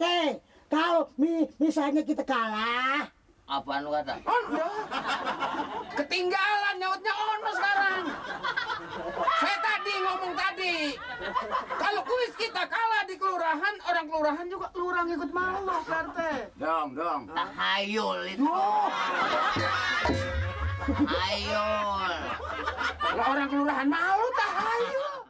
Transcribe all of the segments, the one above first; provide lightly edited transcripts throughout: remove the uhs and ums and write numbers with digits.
RT, kalau misalnya kita kalah, Apaan lu kata? Ketinggalan nyautnya ono sekarang. Saya tadi ngomong tadi. Kalau kuis kita kalah di kelurahan, orang kelurahan juga lurah ikut malu, Pak RT. Dong. Tahayul itu. Tahayul. Kalau orang kelurahan malu, tahayul.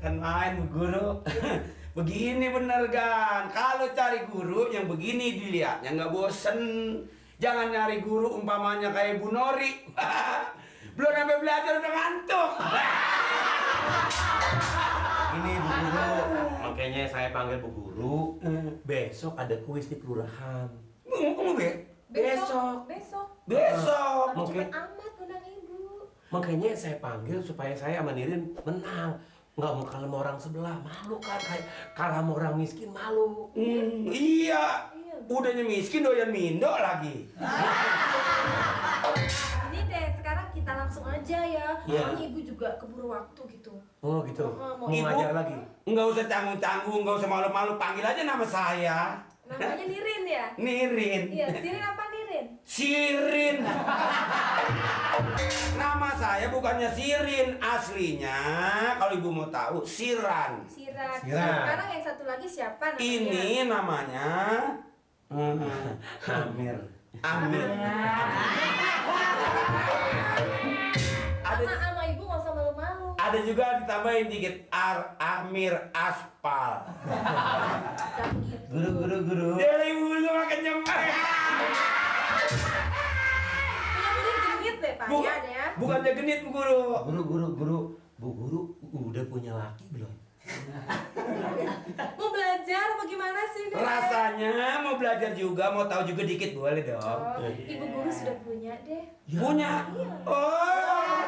Kan main Bu Guru. Begini bener kan, kalau cari guru yang begini dilihatnya nggak bosen. Jangan nyari guru umpamanya kayak Bu Nori. Belum sampai belajar udah ngantuk. Ini Bu Guru, makanya saya panggil Bu Guru. Besok ada kuis di kelurahan. Ngomong be? Besok. Besok. Mungkin amat undang ibu. makanya saya panggil supaya saya sama Nirin menang. Nggak mau kalah sama orang sebelah, malu kan, kayak kalah sama orang miskin malu. Iya. Udahnya miskin doyan mindo lagi. Ini deh, sekarang kita langsung aja ya. Iya. Soalnya ibu juga keburu waktu gitu. Oh gitu. Mau Mau Ibu, ngajar lagi. Nggak usah canggung-canggung, nggak usah malu-malu, panggil aja nama saya. Namanya Nirin ya? Nirin. Iya, Nirin apa Nirin? Sirin. Nama saya bukannya Sirin, aslinya kalau ibu mau tahu Siran. Siran. Siran. Sekarang yang satu lagi siapa namanya? Ini namanya Amir. Amir. Sama ibu nggak usah malu-malu. Ada juga ditambahin dikit Amir Aspal. Jangan gitu. Guru. Dari ibu juga makan nyemar. Punya Nirin genit deh Pak, ya ada ya. Bukannya genit Bu Guru. Guru. Bu Guru udah punya laki belum? Mau belajar apa gimana sih? Nek? Rasanya mau belajar juga, mau tahu juga dikit boleh dong. Oh, ibu guru sudah punya deh. Punya? Oh.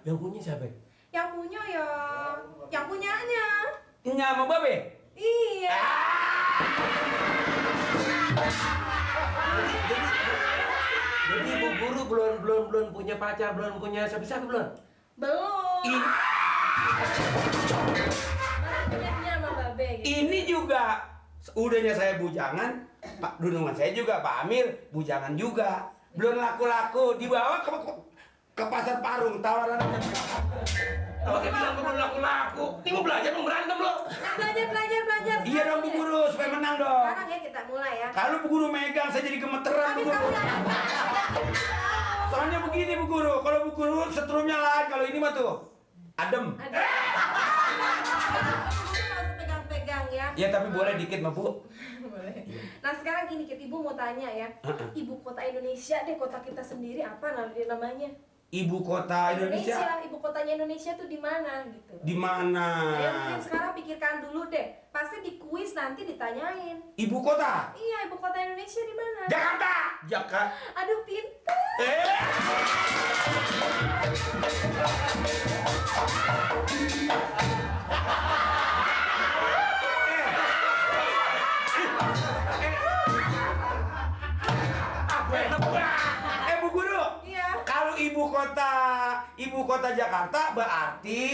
Yang punya siapa? Yang punya ya, yang punyanya. Nyama babe? Iya. Jadi Bu Guru belum punya pacar, belum punya siapa belum? Belum. Masih punyanya sama Babe gitu. Ini juga udahnya saya bujangan, Pak Dunungan saya juga Pak Amir bujangan juga. Belum laku-laku, dibawa ke pasar Parung tawaran. Pakai bilang belum laku-laku. Ini mau belajar mau berantem lo. Nah, belajar. Iya dong Bu Guru, supaya menang dong. Sekarang ya kita mulai ya. Kalau Bu Guru megang saya jadi gemeteran Bu Habis Guru. Soalnya begini Bu Guru, kalau Bu Guru setrumnya lain, kalau ini mah tuh adem. Ada. Masih pegang-pegang ya. Ya tapi boleh dikit mah Bu. Boleh. Nah sekarang gini Kit, ibu mau tanya ya. Ibu kota Indonesia deh, kota kita sendiri apa namanya? Ibu kota Indonesia. Ibu kotanya Indonesia tuh di mana gitu? Di mana? Ya mungkin sekarang pikirkan dulu deh. Pasti di kuis nanti ditanyain. Ibu kota? Iya, ibu kota Indonesia di mana? Jakarta. Jakarta. Aduh, pintar. Bu Guru. Iya. Kalau ibu kota Jakarta berarti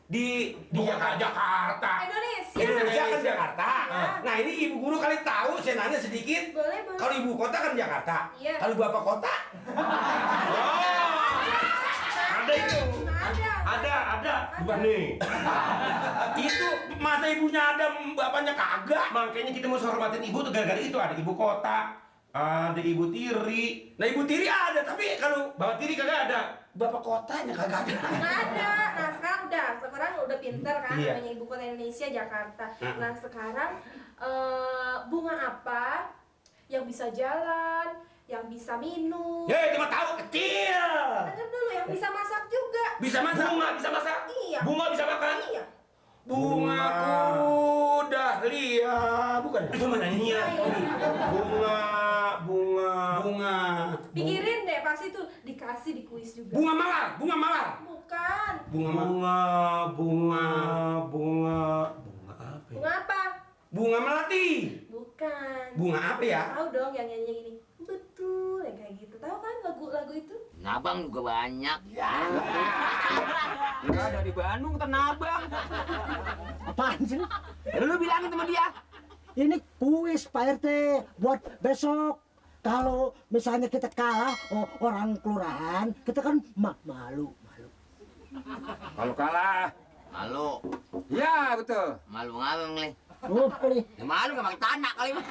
di Jakarta. Indonesia. Indonesia kan Jakarta. Iya. Nah ini ibu guru kali tahu, saya nanya sedikit. Boleh. Kalau ibu kota kan Jakarta. Iya. Kalau bapak kota? Ada itu. Ada. Bukan nih. Itu masa ibunya ada, bapaknya kagak. Makanya kita mau hormatin ibu tuh gara-gara itu ada ibu kota, ada ibu tiri. Nah ibu tiri ada, tapi kalau Bapak tiri kagak ada. bapak kotanya kagak ada. Nggak ada. Nah sekarang udah pinter kan, Iya. namanya ibu kota Indonesia Jakarta. Nah. Nah sekarang bunga apa yang bisa jalan, yang bisa minum? Ya cuma tahu kecil. Dengar dulu, yang bisa masak juga. Bisa masak. Bunga bisa masak. Iya. Bunga bisa makan. Iya. Bunga dahlia, bukan? Itu mana ini ya? Bunga. Pikirin deh, pasti tuh dikasih di kuis juga. Bunga mawar. Bukan. Bunga Bunga apa? Ya? Bunga apa? Bunga melati. Bukan. nyanyikan. Bunga apa ya? Tahu dong yang nyanyi ini. Betul, yang kayak gitu. Tahu kan lagu-lagu itu? Nabang juga banyak. Enggak ada di Bandung, Tanabang. Apaan sih? Lu bilangin sama dia. Ini kuis Pak RT buat besok. Kalau misalnya kita kalah orang kelurahan, kita kan malu. Kalau kalah, Malu. ya betul. Malu ngabang nih. Nih. Ya, malu gak pakai tanah kali mah.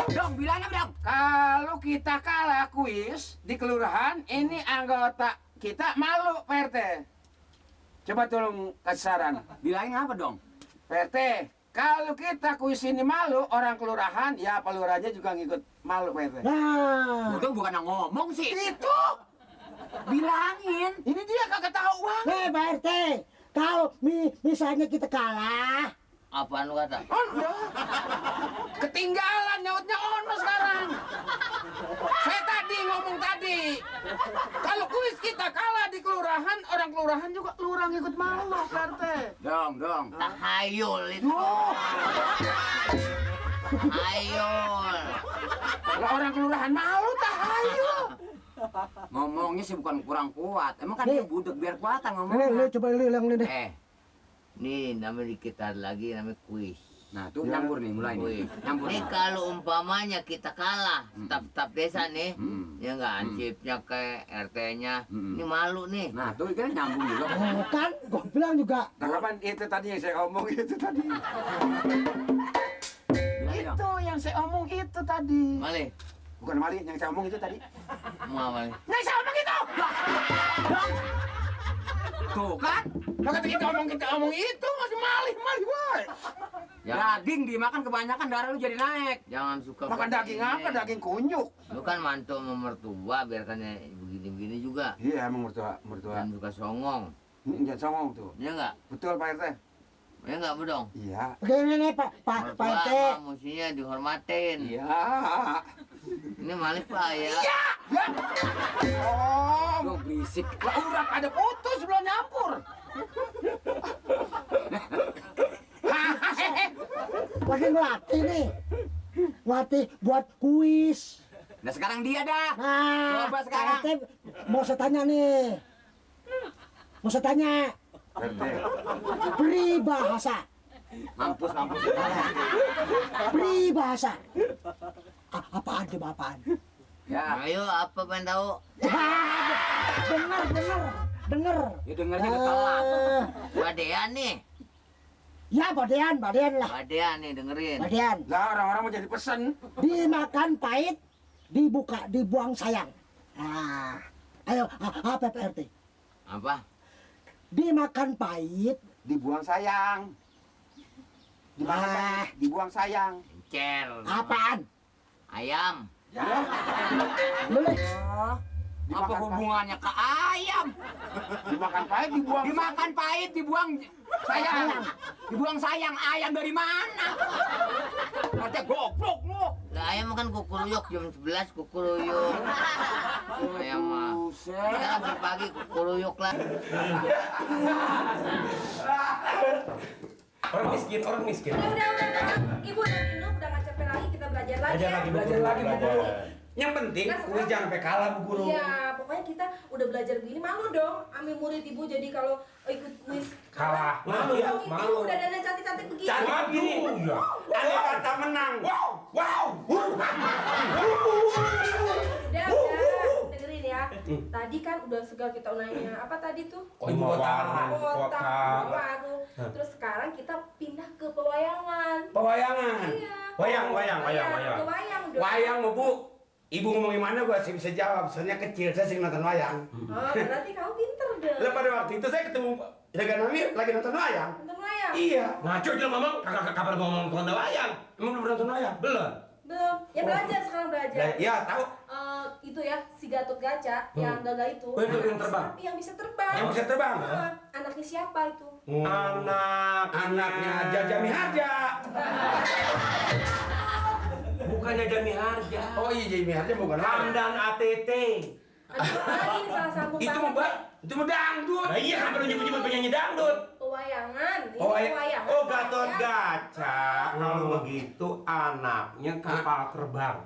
Dong, bilangin dong. Kalau kita kalah kuis di kelurahan, ini anggota kita malu, Pak RT. Coba tolong kasih saran. Bilangin apa dong? Pak RT, kalau kita kuis ini malu, orang kelurahan, ya pelurahnya juga ngikut malu, Pak RT. Nah, Udah bukan yang ngomong sih. Itu! Bilangin. Ini dia kagak tahu banget. Pak RT, kalau misalnya kita kalah, Apaan lu kata? On, ketinggalan nyautnya on sekarang. Saya tadi ngomong tadi. Kalau kuis kita kalah di kelurahan, orang kelurahan juga lurah ngikut malu, Pak RT. Dong. Tahayul itu. Tahayul. Kalau orang kelurahan malu tahayul. Ngomongnya sih bukan kurang kuat. Emang kan dia budek biar kuatan lu ngomongnya. coba lu yang ini deh. Nih namanya kita lagi namanya kuis. Nah, tuh nyambur nih mulai nih. Kuis. Nih kalau umpamanya kita kalah, staf desa nih, ya nggak ansipnya ke RT-nya, ini malu nih. Nah, tuh kan nyambung juga. Kan, gua bilang juga. Nah, kapan itu tadi yang saya omong itu tadi? Itu yang saya omong itu tadi. Malih, Bukan Mali, yang saya omong itu tadi. mau Malih. Yang saya omong itu! Tuh kan? Maka kita omong itu masih malih boy. Daging dimakan kebanyakan darah lu jadi naik. Jangan suka Makan daging apa? Daging kunyuk. Lu kan mantu sama mertua, biarkannya begini-begini juga. Iya, emang mertua. Jangan suka songong. Ini jangan songong tuh. Iya nggak? Betul Pak RT. Ya nggak bedong. Iya. Begini Pak Mertua RT. mah mestinya dihormatin. Iya. Ini malih Pak ya. Iya. Oh, Lu berisik. lah urat ada putus belum nyampur. Lagi ngelatih nih. Ngelatih buat kuis. Nah sekarang dia dah. Nah, Coba sekarang. Pak RT mau saya tanya nih. Mau saya tanya. RT. Peribahasa. Mampus. Peribahasa. Apaan coba apaan? Ya. Ayo apa pengen tahu? Dengar. Ya dengarnya ketelat. Badean nih. Ya badean lah. Badean nih dengerin. Badean. Lah orang-orang mau jadi pesen. Dimakan pahit, dibuang sayang. Nah, ayo apa Pak RT? Apa? Dimakan pahit, Dibuang sayang. Dibuang sayang. Encer. apaan? Ayam. Boleh. Apa hubungannya ke ayam? Dimakan pahit, dibuang. Dimakan pahit, dibuang sayang. Dibuang sayang, ayam dari mana? Artinya goblok lu. Lah ayam makan kukuruyuk jam 11 kukuruyuk. Ayam mah. Sekarang berpagi kukuruyuk lah. Orang miskin. Udah. Ibu udah minum, udah nggak capek lagi, kita belajar lagi ya. Belajar lagi Bu Guru. Yang penting Nah, kuis jangan sampai kalah Bu Guru. Iya, pokoknya kita udah belajar begini, malu dong ambil murid ibu jadi kalau ikut kuis Kalah. Malu ya, Ibu malu. udah dandan cantik-cantik begini. Cantik gini. iya. Ada kata menang. Wow. Udah, dengerin ya. Tadi kan udah segal kita nanya apa tadi tuh? Oh, ibu kota. Warung. Terus sekarang kita pindah ke pewayangan. Pewayangan. Iya. Wayang. Ke wayang dong. Wayang mau Bu. Ibu ngomongin mana gua sih bisa jawab. Soalnya kecil saya sering nonton wayang. Oh, berarti kamu pinter dong. Lah pada waktu itu saya ketemu Jaga Nami lagi nonton wayang. Nonton wayang? Iya. Ngaco dia ngomong, kapan ngomong nonton wayang? Emang belum nonton wayang? Belum. Belum. Ya belajar sekarang belajar. Iya, tahu. Itu ya si Gatot Kaca yang gagal itu. Oh, itu yang terbang? Yang bisa terbang. Yang bisa terbang. Anaknya siapa itu? Anaknya Jaja Miharja. Bukannya Jami Harja. Oh iya Jaja Miharja bukan Hamdan ATT. Aduh, lagi ini salah sambung Itu banget. mau itu mau dangdut. Nah iya kan baru nyebut-nyebut penyanyi dangdut. pewayangan. Ini Oh, pewayangan. oh Gatot ya. Kaca. Kalau begitu anaknya kapal terbang.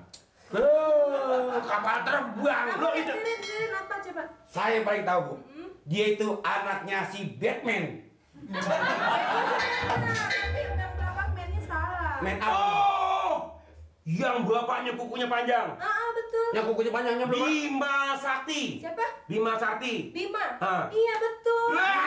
Kapal terbang. Apa Loh, yang itu. sirin apa coba? Saya paling tahu, Bu. Dia itu anaknya si Batman. Tapi yang belakang mainnya salah. Man up. Oh, yang bapaknya kukunya panjang. Betul. Yang kukunya panjangnya berapa? Bima Sakti. Siapa? Bima Sakti. Bima. Ah. Iya betul. Wah!